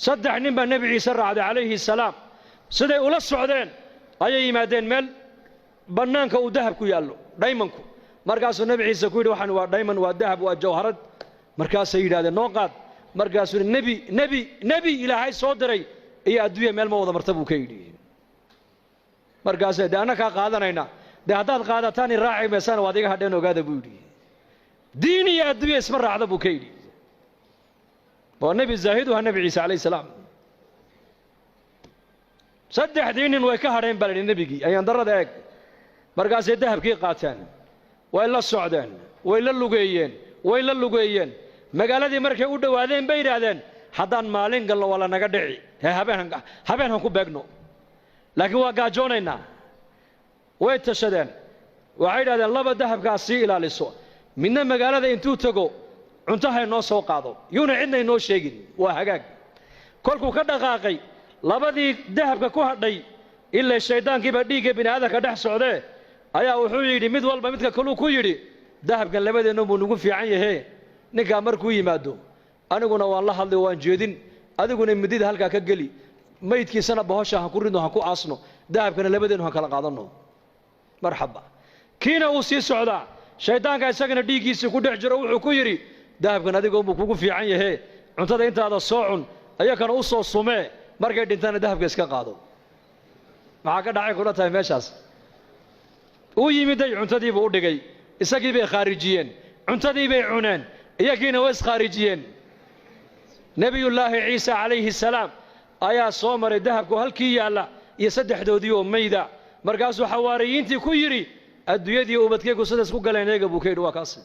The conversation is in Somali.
Saddex nin baa Nebi Ciise raacday calayhi salaam. Siday ula socdeen ayay yimaadeen meel bannaanka uu dahab ku yaallo, dhaymanku. Markaasuu Nebi Ciise ku yidhi, waxaan waa dhayman, waa dahab, waa jawharad. Markaasay yidhahdeen, noo qaad. Markaasuu yidhi, nebi Ilaahay soo diray iyo adduunya meel ma wada marta, buu ka yidhi. Markaasay, dee annakaa qaadanayna, dee haddaad qaadataan i raaci maysaan, waad iga hadheen, ogaada, buu yidhi. Diin iyo adduunya isma raacda, buu ka yidhi. Waa nebi zaahiduha Nebi Ciise calayhi salaam. Saddexdii nin way ka hadheen, baa la yidhi, nebigii. Ayaan darrada eeg. Markaasay dahabkii qaateen, way la socdeen, way la lugeeyeen, way la lugeeyeen. Magaaladii markay u dhowaadeen bay yidhaahdeen, haddaan maalin galno waa la naga dhici, hee habeen han ku beegno, laakiin waa gaajoonaynaa. Way tashadeen. Waxay yidhahdeen, laba dahabkaas sii ilaaliso, midna magaalada intuu tago cunto hay noo soo qaado, yuuna cidna inoo sheegin. Waa hagaag. Kolkuu ka dhaqaaqay, labadii dahabka ku hadhay, ilaa shayddaankiibaa dhiigga bini aadamka dhex socdee, ayaa wuxuu yidhi mid walba midka kaluu ku yidhi, dahabkan labadeennu buu nagu fiican yahee, ninkaa markuu yimaado aniguna waan la hadlay, waan jeedin, adiguna midida halkaa ka geli, maydkiisana bahosha han ku ridno, han ku aasno, dahabkana labadeennu han kala qaadanno. Marxaba. Kiina uu sii socdaa, shayddaanka isagana dhiiggiisii ku dhex jiro wuxuu ku yidhi, dahabkan adigoonbuu kugu fiican yahee, cuntada intaada soo cun, ayakana u soo sumee, markay dhintaana dahabka iska qaado. Maxaa ka dhacay kula tahay meeshaas? Uu yimiday, cuntadiibuu u dhigay, isagii bay khaarijiyeen, cuntadii bay cuneen, iyagiina way iskhaarijiyeen. Nebiyullaahi Ciise calayhi salaam ayaa soo maray dahabku halkii yaalla iyo saddexdoodii oo mayda. Markaasuu xawaariyiintii ku yidhi, adduunyadii ubadkaygu sidaas ku galeen eega, buu ka yidhi. Waa kaas.